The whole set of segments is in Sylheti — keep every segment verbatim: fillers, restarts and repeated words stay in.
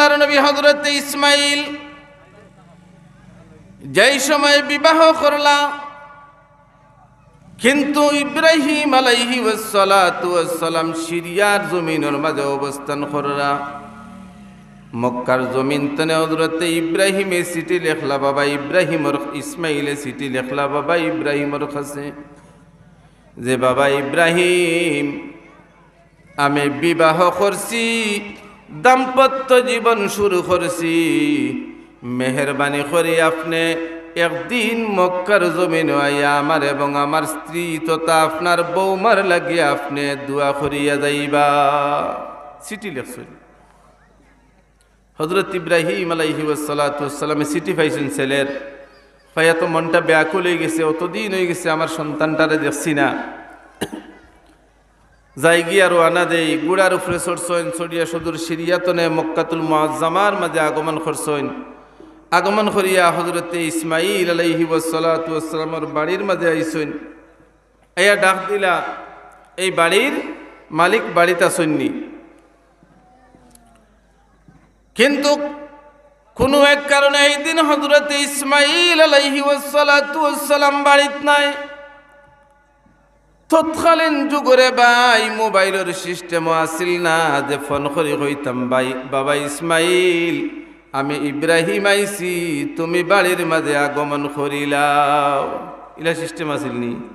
আল্লাহর নবী হযরতে ইসমাইল যেই সময় বিবাহ করলা, কিন্তু ইব্রাহিম আলাইহি ওয়াসসালাতু ওয়াসসালাম সিরিয়ার জমিনর মাঝে অবস্থান কররা। মক্কার জমিন তনে হযরতে ইব্রাহিমে চিঠি লেখলা, বাবা ইব্রাহিমর, ইসমাইলে চিঠি লেখলা বাবা ইব্রাহিমর কাছে যে, বাবা ইব্রাহিম, আমি বিবাহ করছি, দাম্পত্য জীবন শুরু করছি। মেহেরবানি করি আপনে একদিন মক্কার জমিনো আইয়া আমার এবং আমার স্ত্রী তথা আপনার বৌমার লাগি আপনে দোয়া করিয়া যাইবা। চিঠি লেখছইন। হযরত ইব্রাহিম আলাইহি ওয়াসসালাতু ওয়াসসালামে চিঠি পাইছইন ছেলের, পাইয়া তো মনটা ব্যাকুল অইগেছে, অতদিন অইগেছে আমার সন্তানটারে দেখছি না। যাইগিয়া রওয়ানা দেই, ঘুড়ার উপরে চড়ছইন, চড়িয়া সুদূর সিরিয়া তনে মক্কাতুল মুআজ্জামার মাঝে আগমন করছইন। আগমন করিয়া হযরতে ইসমাইল আলাইহি ওয়াসসালাতু ওয়াসসালামর বাড়ির মাঝে আইছইন। আইয়া ডাক দিলা, এই বাড়ির মালিক বাড়িত আছইন নি? কিন্তু কুনু এক কারণে এই দিন হযরতে ইসমাইল আলাইহি ওয়াসসালাতু ওয়াসসালাম বাড়িত নাই। তৎকালীন যুগরে ভাই মোবাইলর সিস্টেমও আছিল না যে ফোন করি কইতাম, "ভাই, বাবা ইসমাইল, আমি ইব্রাহিম আইছি, তুমি বাড়ির মাঝে আগমন করিলাও।" ইলা সিস্টেম আছিল নি?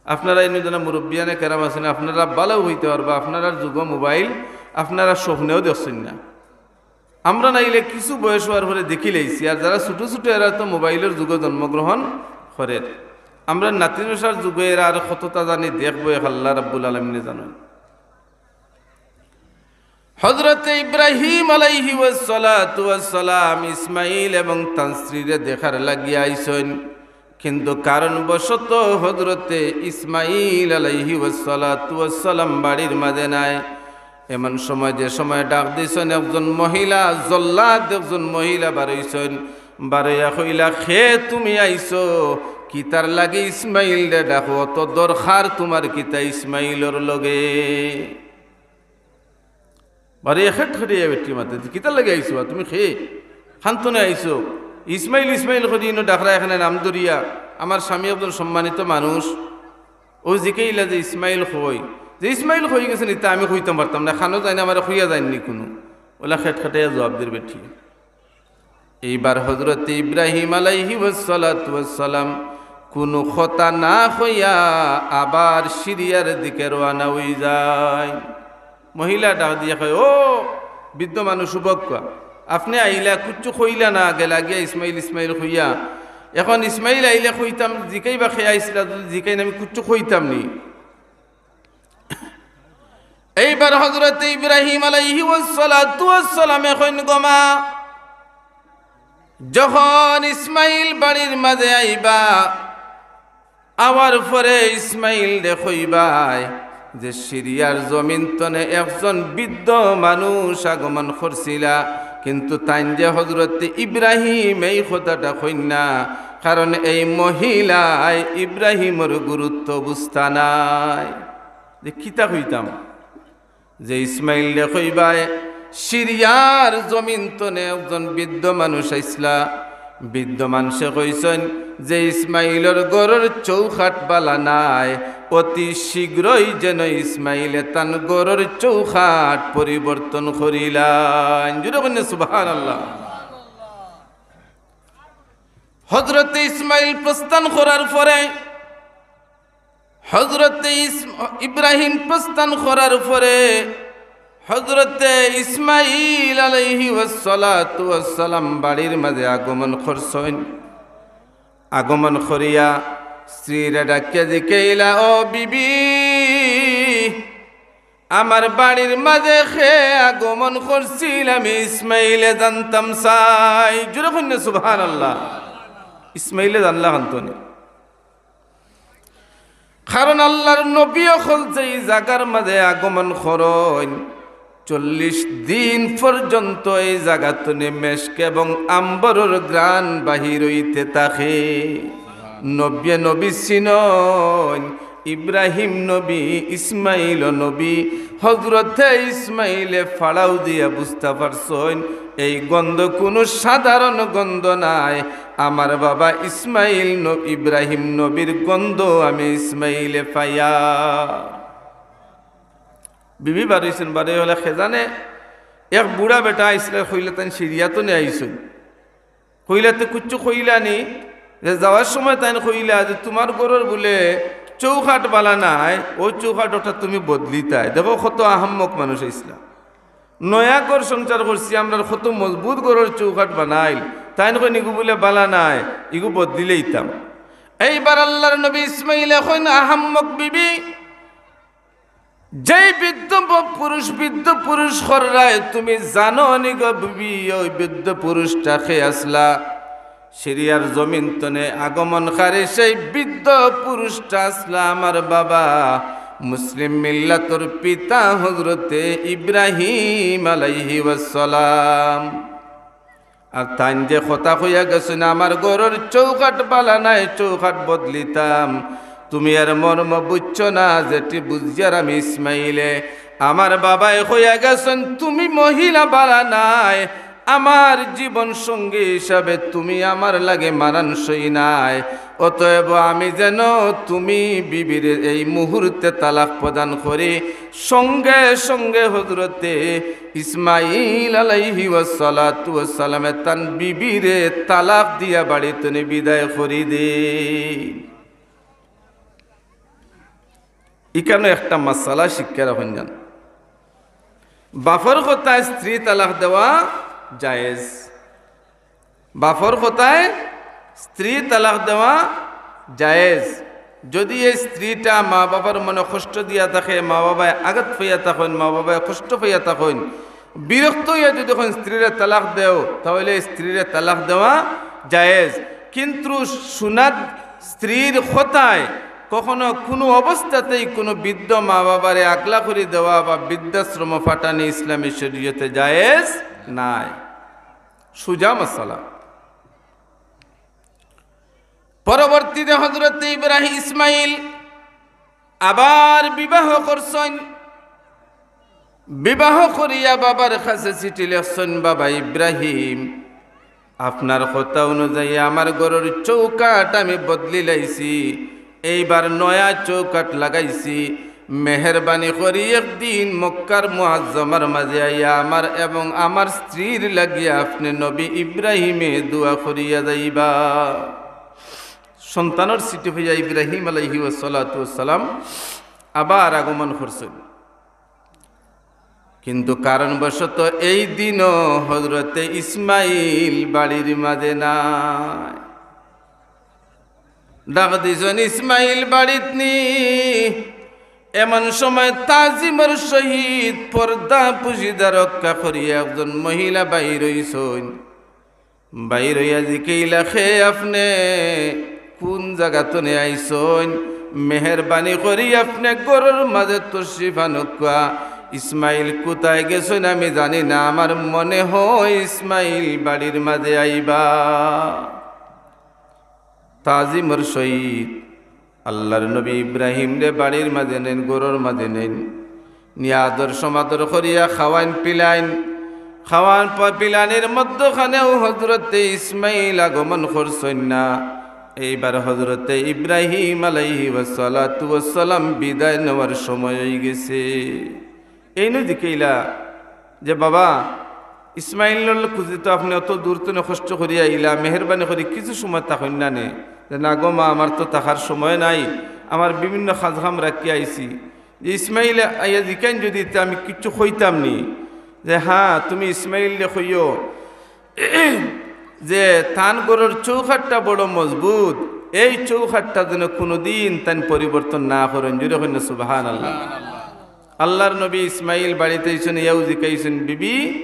আপনারা ইনো যারা মুরব্বিয়ানে কেরাম আছইন, আপনারা ভালাউ কইতা পারবা, আপনারার যুগো মোবাইল আপনারা স্বপ্নেও দেখছইন না। আমরা নাইলে কিছু বয়স অওয়ার পরে দেখিলাইছি, আর যারা ছোট ছোট এরা তো মোবাইলর যুগো জন্মগ্রহণ করের। আমরার নাতিনশার যুগো এরা আর কততা জানি দেখবো, এক আল্লাহ রাব্বুল আলামিনে জানইন। হযরতে ইব্রাহিম আলাইহি ওয়াসসালাতু ওয়াসসালাম ইসমাইল এবং তান স্ত্রীরে দেখার লাগিয়া আইছইন, কিন্তু কারণবশত হযরতে ইসমাইল আলাইহি ওয়াসসালাতু ওয়াসসালাম বাড়ির মাঝে নাই। এমন সময়, যে সময় ডাক দিছইন, একজন মহিলা, জল্লাদ একজন মহিলা বারইছইন। বারইয়া কইলা, "কে তুমি আইছো? কিতার লাগি ইসমাইলরে ডাকো? অত দরকার তুমার কিতা ইসমাইলর লগে?" বারইয়া খেট খেটিয়া বেটি মাতে, "কিতার লাগি আইছো বা? তুমি কে? কান্তনে আইছো?" ইসমাইল, ইসমাইল করি ইনো ডাকরা, এখানে নাম ধরিয়া। আমার স্বামী একজন সম্মানিত মানুষ, অউ জিকাইলা যে ইসমাইল কই, যে ইসমাইল কই গেছে নি, তা আমি কইতাম পারতাম না, কানো যাইন, আমারে কইয়া যাইন নি কুনু। অলা খেট খেটাইয়া জবাব দের বেটি। এইবার হযরতে ইব্রাহিম আলাইহি ওয়াসসালাতু ওয়াসসালাম কুনু কথা না কইয়া আবার সিরিয়ার দিকে রওয়ানা অইযাইন। মহিলা ডাক দিয়া কয়, "ও বৃদ্ধ মানুষ, উবাক্কা, আপনে আইলা, কুচ্ছু কইলা না, গেলা গিয়া ইসমাইল, ইসমাইল কইয়া। এখন ইসমাইল আইলে কইতাম, জিকাইবা কে আইছলা, যুদি জিকাইন আমি কুচ্ছু কইতাম নি।" এইবার হযরতে ইব্রাহিম আলাইহি ওয়াসসালাতু ওয়াসসালামে কইন, "গো মা, যখন ইসমাইল বাড়ির মাঝে আইবা, আওয়ার পরে ইসমাইলরে কইবায় যে সিরিয়ার জমিন তনে একজন বৃদ্ধ মানুষ আগমন করছিলা, কিন্তু তাইন যে হযরতে ইব্রাহিম, এই কথাটা কইন না, কারণ এই মহিলায় ইব্রাহিমর গুরুত্ব বুঝতা নায়।" যে কিতা কইতাম, যে ইসমাইলরে কইবায়, সিরিয়ার জমিন তনে একজন বৃদ্ধ মানুষ আইছলা। বৃদ্ধ মানষে কইছইন যে ইসমাইলর ঘরর চৌকাঠ বালা নায়, অতি শীঘ্রই যেন ইসমাইলে তান ঘরর চৌকাঠ পরিবর্তন করিলাইন। জোরে কইন না সুবহানাল্লাহ। হযরতে ইসমাইল প্রস্থান করার পরে হযরতে ইস-, ইব্রাহিম প্রস্থান করার পরে হযরতে ইসমাইল আলাইহি ওয়াসসালাতু ওয়াসসালাম বাড়ির মাঝে আগমন করছইন। আগমন করিয়া স্ত্রীরে ডাকিয়া জিকাইলা, "ও বিবি, আমার বাড়ির মাঝে কে আগমন করছিল, আমি ইসমাইলে জানতাম চাই।" জোরে কইন না সুবহানাল্লাহ। ইসমাইলে জানলা কান্তনে। কারণ আল্লাহর নবী অকল যেই জাগার মাঝে আগমন করইন, চল্লিশ দিন পর্যন্ত এই জাগা তনে মেশক এবং আম্বরর ঘ্রাণ বাহির অইতে থাকে। নবিয়ে নবী চিনইন, ইব্রাহিম নবী, ইসমাইল নবী, হজরতে ইসমাইলে ফাড়াও দিয়া বুঝতা পারছইন, এই গন্ধ কুনু সাধারণ গন্ধ নায়। আমার বাবা ইসমাইল ন-, ইব্রাহিম নবীর গন্ধ আমি ইসমাইলে পাইয়ার। বিবি বারইছইন, বারই অইলে খেজানে এক বুড়া বেটা আইছলা, কইলা তাইন সিরিয়া তনে আইছইন। কইলা তে কুচ্ছু কইলা নি, যে যাওয়ার সময় তাইন কইলা যে তুমার ঘরর বুলে চৌকাঠ বালা নায়, অউ চৌকাঠ অটা তুমি বদলিতায়। দেখো কত আহাম্মক মানুষ আইছলা। নয়া ঘর সংসার করছি আমরার, কত মজবুত ঘরর চৌকাঠ বানাইল, তাইন কইন ইগু বুলে বালা নায়, ইগু বদলিলাইতাম। এইবার আল্লার নবী ইসমাইলে কইন, আহাম্মক বিবি, যেই বৃদ্ধ ব-, পুরুষ, বৃদ্ধ পুরুষ কররায়, তুমি জানো নি গো বিবি, ওই বৃদ্ধ পুরুষটা কে আছলা? সিরিয়ার জমিন তনে আগমনকারী সেই বৃদ্ধ পুরুষটা আছলা আমার বাবা, মুসলিম মিল্লাতর পিতা হজরতে ইব্রাহিম আলাইহি ওয়াসসালাম। আর তাইন যে কথা কইয়া গেছইন, "আমার ঘরর চৌকাঠ বালা নায়, চৌকাঠ বদলিতাম", তুমি এর মর্ম বুঝছো না, যেটি বুঝিয়ার আমি ইসমাইলে। আমার বাবায় কইয়া গেছইন, "তুমি মহিলা বালা নায়, আমার জীবন সঙ্গী হিসাবে তুমি আমার লাগি মানানসই নায়, অতএব আমি যেন তুমি বিবিরে এই মুহূর্তে তালাক প্রদান করি।" সঙ্গে সঙ্গে হজরতে ইসমাইল আলাইহি ওয়াসসালাতু ওয়াসসালামে তান বিবিরে তালাক দিয়া বাড়ি তনে বিদায় করি দেইন। ইখানো একটা মাসালা শিক্ষা রাখইন যান। বাপর কথায় স্ত্রী তালাক দেওয়া জায়েজ। বাপর কথায় স্ত্রী তালাক দেওয়া জায়েজ। যদি এই স্ত্রীটা মা বাবার মনে কষ্ট দিয়া থাকে, মা বাবায় আঘাত পাইয়া থাকইন, মা বাবায় কষ্ট পাইয়া থাকইন, বিরক্ত অইয়া যদি কইন স্ত্রীরে তালাক দেও, তাহলে স্ত্রীরে তালাক দেওয়া জায়েজ। কিন্তু সুনাত স্ত্রীর কথায় কখনো কুনু অবস্থাতেই কুনু বৃদ্ধ মা বাবারে আগলা করি দেওয়া বা বৃদ্ধাশ্রম পাঠানি ইসলামী শরীয়তে জায়েজ নায়। সুজা মাসালা। পরবর্তীতে হজরত ইব্রাহিম ইসমাইল আবার বিবাহ করছইন। বিবাহ করিয়া বাবার কাছে চিঠি লেখছইন, "বাবা ইব্রাহিম, আপনার কথা অনুযায়ী আমার ঘরর চৌকাঠ আমি বদলিলাইছি, এইবার নয়া চৌকাঠ লাগাইছি। মেহেরবানি করি একদিন মক্কার মুআজ্জমার মাঝে আইয়া আমার এবং আমার স্ত্রীর লাগিয়া আপনে নবী ইব্রাহিমে দোয়া করিয়া যাইবা।" সন্তানর চিঠি পাইয়া ইব্রাহিম আলাইহি ওয়াসসালাতু ওয়াসসালাম আবার আগমন করছইন। কিন্তু কারণবশত এই দিনও হজরতে ইসমাইল বাড়ির মাঝে নাই। ডাক দিছইন, "ইসমাইল বাড়িত নি?" এমন সময় তাজিমর সহিত পর্দা পুশিদা রক্ষা করিয়া একজন মহিলা বাইর অইছইন। বাইর অইয়া জিকাইলা, "কে আপনে? কুন জাগা তনে আইছইন? মেহেরবানি করি আপনে ঘরর মাঝে তশরিফ আনউক্কা। ইসমাইল কুথায় গেছইন আমি জানি না, আমার মনে হয় ইসমাইল বাড়ির মাঝে আইবা।" তাজিমর সহিত আল্লার নবী ইব্রাহিমরে বাড়ির মাঝে নেইন, ঘরর মাঝে নেইন, নিয়া আদর সমাদর করিয়া খাওয়াইন পিলাইন। খাওয়ান পা-, পিলানির মধ্যখানেও হজরতে ইসমাইল আগমন করছইন না। এইবার হজরতে ইব্রাহিম আলাইহি ওয়াসসালাতু ওয়াসসালাম বিদায় নেওয়ার সময় অইগেছে। এইনও জিকাইলা যে, "বাবা, ইসমাইলর খুঁজি তো আপনে অত দূর তনে কষ্ট করিয়া আইলা, মেহেরবানি করি কিছু সময় থাকইন না নে?" যে, "না গো মা, আমার তো থাকার সময় নাই, আমার বিভিন্ন কাজকাম রাখিয়া আইছি।" যে ইসমাইলে আইয়া জিকাইন যদি, তে আমি কিচ্ছু কইতাম নি। যে, "হ্যাঁ, তুমি ইসমাইলরে কইও যে তান ঘরর চৌকাঠটা বড় মজবুত, এই চৌকাঠটা যেন কুনুদিন তাইন পরিবর্তন না করইন।" জোরে কইন না সুবহানাল্লাহ। আল্লার নবী ইসমাইল বাড়িত আইছইন, ইয়াও জিকাইছইন, "বিবি,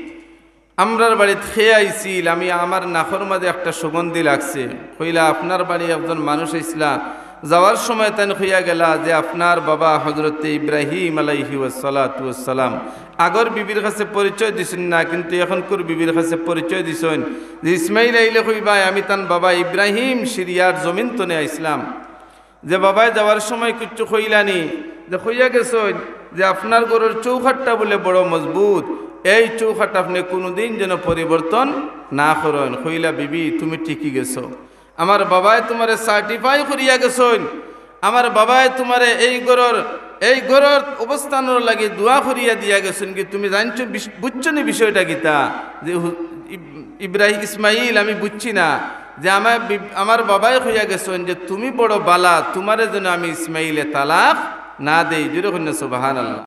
আমরার বাড়িত কে আইছিল? আমি, আমার নাকর মাঝে একটা সুগন্ধি লাগছে।" কইলা, "আপনার বাড়ি একজন মানুষ আইছলা, যাওয়ার সময় তাইন কইয়া গেলা যে আপনার বাবা হজরতে ইব্রাহিম আলাইহি ওয়াসসালাতু ওয়াসসালাম।" আগর বিবির কাছে পরিচয় দিছইন না, কিন্তু এখনকুর বিবির কাছে পরিচয় দিছইন যে ইসমাইল আইলে কইবা, "আমি তান বাবা ইব্রাহিম, সিরিয়ার জমিন তনে আইছলাম।" যে বাবায় যাওয়ার সময় কিচ্ছু কইলানি, যে কইয়া গেছইন যে আপনার ঘরর চৌকাঠটা বুলে বড় মজবুত, এই চৌকাঠ আপনে কুনুদিন যেন পরিবর্তন না করইন। কইলা, "বিবি, তুমি ঠিকই গেছো, আমার বাবায় তুমারে certify করিয়া গেছইন, আমার বাবায় তুমারে এই ঘরর, এই ঘরর অবস্থানর লাগি দোয়া করিয়া দিয়া গেছইন, কি তুমি জানছো, বিশ-, বুঝছো নি বিষয়টা কিতা?" যে হু-, ইব-, ইব্রাহিম, ইসমাইল, আমি বুঝছি না, যে আমার বি-, আমার বাবায় কইয়া গেছইন যে তুমি বড় বালা, তুমারে যেন আমি ইসমাইলে তালাক না দেই। জোরে কইন না সুবহানাল্লাহ।